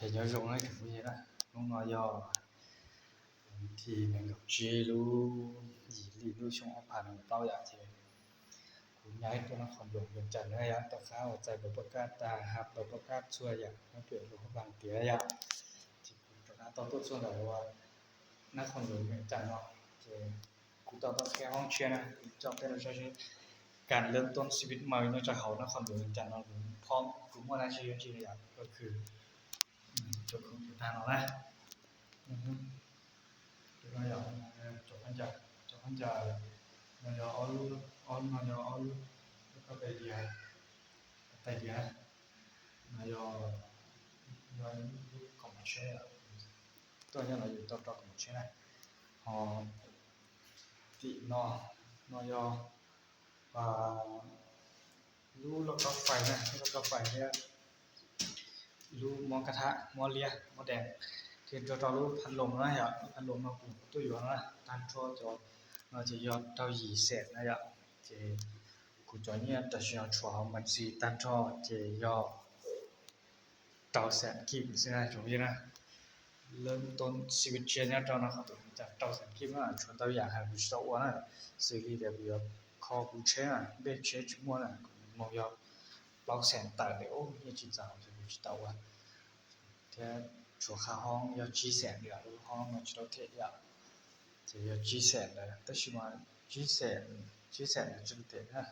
Ces nyob zoo na cov phooj ywg na, hnub no yog thib nees nkaum tsib lub yim hli lub xyoo ob phav nees nkaum plaub yom, ces kuv nyab tuaj nab qhos ntuas Vias Cas na yom, tom qab uas txais npawb poj kab tag, hab npawb poj kab txhua yam, nyob pem lub hoob vas tiav yom, ces kuv rov qab tau tuaj txog ntawm uas nab qhos ntuas Vias Cas no, ces kuv tau tau qhia hoob tshiab na, kuv coj peb los saib seb kas lab tooj xi vij maws nyob rau hauv nab qhov ntuas Vias Cas no, kuv muaj dab tsi dab tsi yom, ko kws cov khoom tag no na. Cov no yog cov khaub ncaws, cov khaub ncaws no yog ob lub, ob no yog ob lub, lub koj tais diav, tais diav na, no yog, yog lub koom tsheb, tuaj nyob no yus tau rau koom tsheb na. Ho tim no, no yog lub lauj kaub fais na, lub lauj kaub fais thiab lub mob kab thab, mob liab, mob dees, thiab rau rau lub phaj loos na yom, lub phaj loos no kuv tuaj yuav no na, tag nrho cov no ces yog rau yim xees na yom. Ces kuv cov nyiaj tam sim no tshuav hauv mas xis tag nrho ces yog rau xees kib xwb na cov phooj ywg na. Lab tooj xi vij tsiaj nyob rau no qhov tus cas rau xees kib na, tshuav ntau yam hais kuv tsis tau ua na, xws li tias kuv yuav kho kuv tsheb na, npej tsheb tsis muaj na, kuv moog yog plaub xees tawm tes ub nyiaj tsis txaus ces kuv tsis tau ua. Thiab tshuav qhov hoob yog tsib xees ntawd, lub hoob no tsis tau them yom, ces yog tsib xees ntawd tab sis mas tsib xees, tsib xees ntawd tsis tau them na.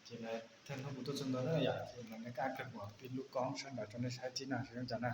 Ces thawj hnub kuv tuaj txog ntawd na yom, ces mas nws kaj kawg, kuv pib lub koob sab nrad rau nej saib tib neeg seb zoo cas na.